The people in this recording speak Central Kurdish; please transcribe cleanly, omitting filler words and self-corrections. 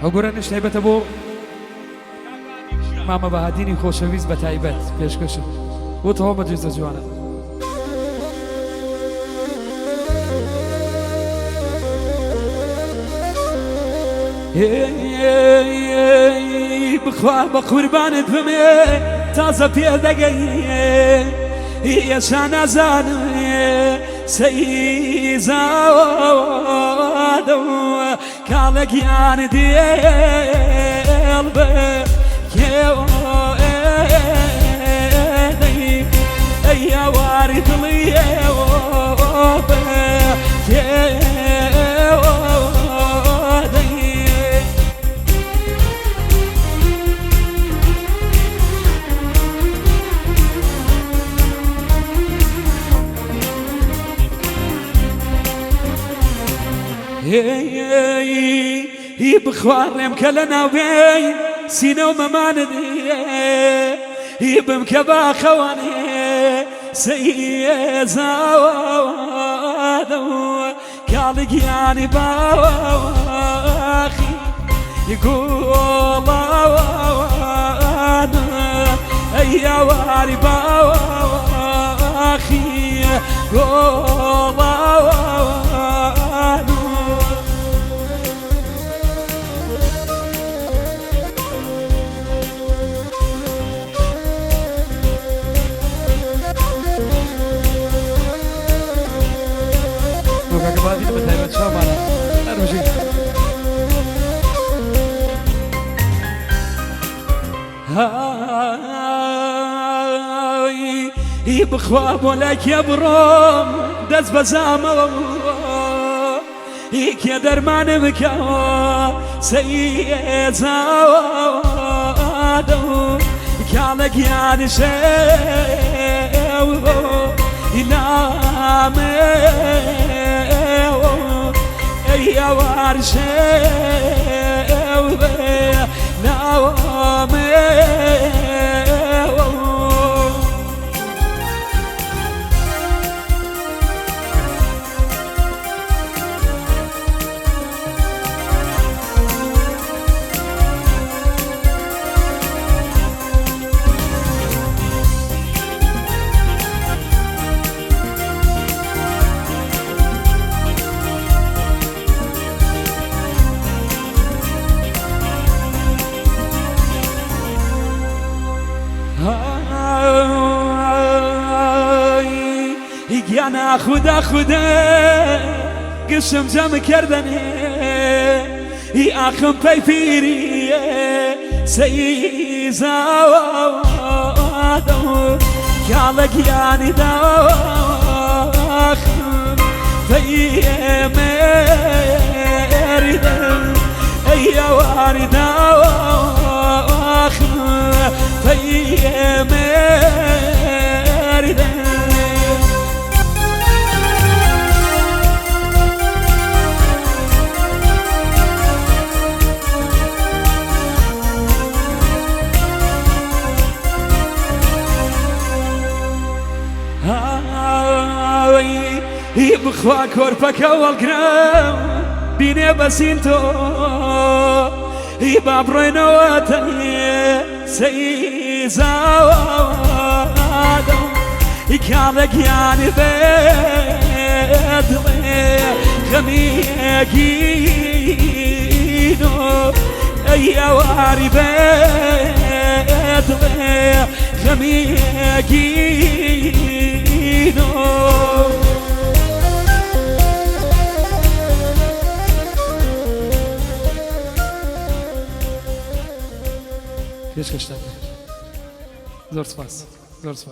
ئەو گۆرانیش تایبەتە بۆ مامە بەهادینی خۆشەویست بە تایبەت پێشکەشم بۆ تەواو مەجلیسە جوانە. بخوا بە قوربانت بمێ تازە پێ دەگەی یەشا نازانم سەیزادە کاڵە گیان دێڵ بە کێوە ئەی ئاواری دڵیەوە بە کێوە هی بخوا ڕێم کە لە ناوێی سینە و مەمانت هی بم کە باخەوانێ سەیزادە کاڵی گیانی باخی گوڵاوان ئەی یاواری باخی گوڵاوان. بۆ کاکە بابی بە تایبەت چاومانە هەر بژین. هاي بخوا بۆ لای کێ بڕۆم دەست بە زامەوە کێ دەرمانم بکەوە سەیزادە کاڵە گیانی شێو ئیلامێ ئەی ئەوار شێو ناوامێ. گیانە خودا خودا گشم جەم کردنێ ئی ئاخم پەی پیریە سەیزاوە کاڵە گیانی داخم پەی مێردم ئەی ئەواری داخم پەی مێردم. بخوا کۆرپەکە وەڵگرم بینێ بەسین تۆ هی با بڕۆینەوە تەنێ سەیزاوە کاڵە گیانی بێدڵێ غەمیەکی ئەی ئەواری بێدڵێ غەمیەکی پێشکەشتان زۆر سپاس زۆر سپاس.